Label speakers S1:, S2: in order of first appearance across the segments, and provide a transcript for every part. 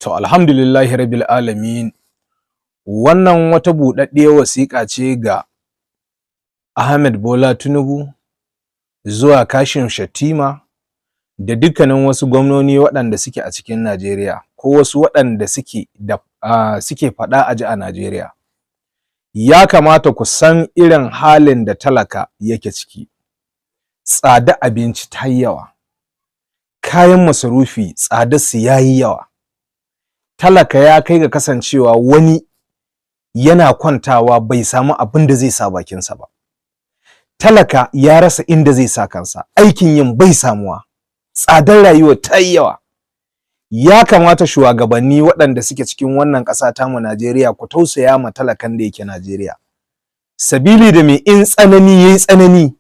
S1: To, alhamdulillahi rabbil alamin. Wannan wata buɗaɗɗiyar wasiƙa ce ga Ahmed Bola Tinubu zuwa Kashim Shettima da dukkanin wasu gwamnoni waɗanda suke a cikin Najeriya, ko wasu waɗanda suke da suke faɗa a ji a Najeriya. Ya kamata ku san irin halin da talaka yake ciki. Tsada abinci ta yi yawa, kayan masarufi tsadarsu ya yi yawa. Talaka ya kai ga kasancewa wani yana kwantawa bai samu abin da zai sa bakinsa ba. Talaka ya rasa inda zai sa kansa, aikin yin bai samuwa, tsadar rayuwa ta yi yawa. Ya kamata shuwagabanni waɗanda suke cikin wannan ƙasa tamu Najeriya, ku tausaya ma talakan da yake Najeriya. Sabili da me? In tsanani yayi tsanani,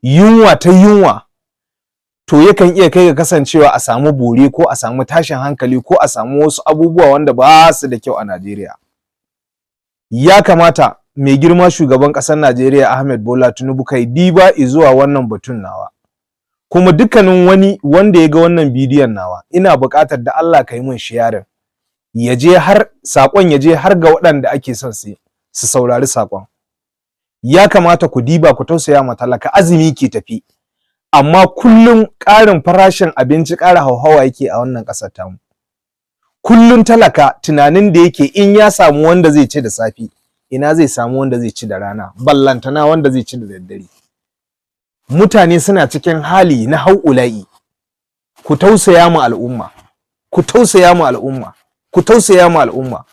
S1: yunwa ta yunwa, to yakan iya kai ga kasancewa a samu bore, ko a samu tashin hankali, ko a samu wasu abubuwa wanda ba su da kyau a Najeriya. Ya kamata mai girma shugaban ƙasar Najeriya Ahmed Bola Tinubu, kai diba zuwa wannan batun nawa. Kuma dukkanin wani wanda ya ga wannan bidiyon nawa, ina buƙatar da Allah ka yi min sharing, ya je har saƙon ya je har ga waɗanda ake son su saurari saƙon. Ya kamata ku diba, ku tausaya ma talaka. Azumi ke tafi, amma kullum ƙarin farashin abinci ƙara hauhawa yake a wannan ƙasar tamu. Kullum talaka tunanin da yake, in ya samu wanda zai ci da safe, ina zai samu wanda zai ci da rana, ballantana wanda zai ci da daddare. Mutane suna cikin hali na ha'ula'i. Ku tausaya ma al'umma, ku tausaya ma al'umma, ku tausaya ma al'umma.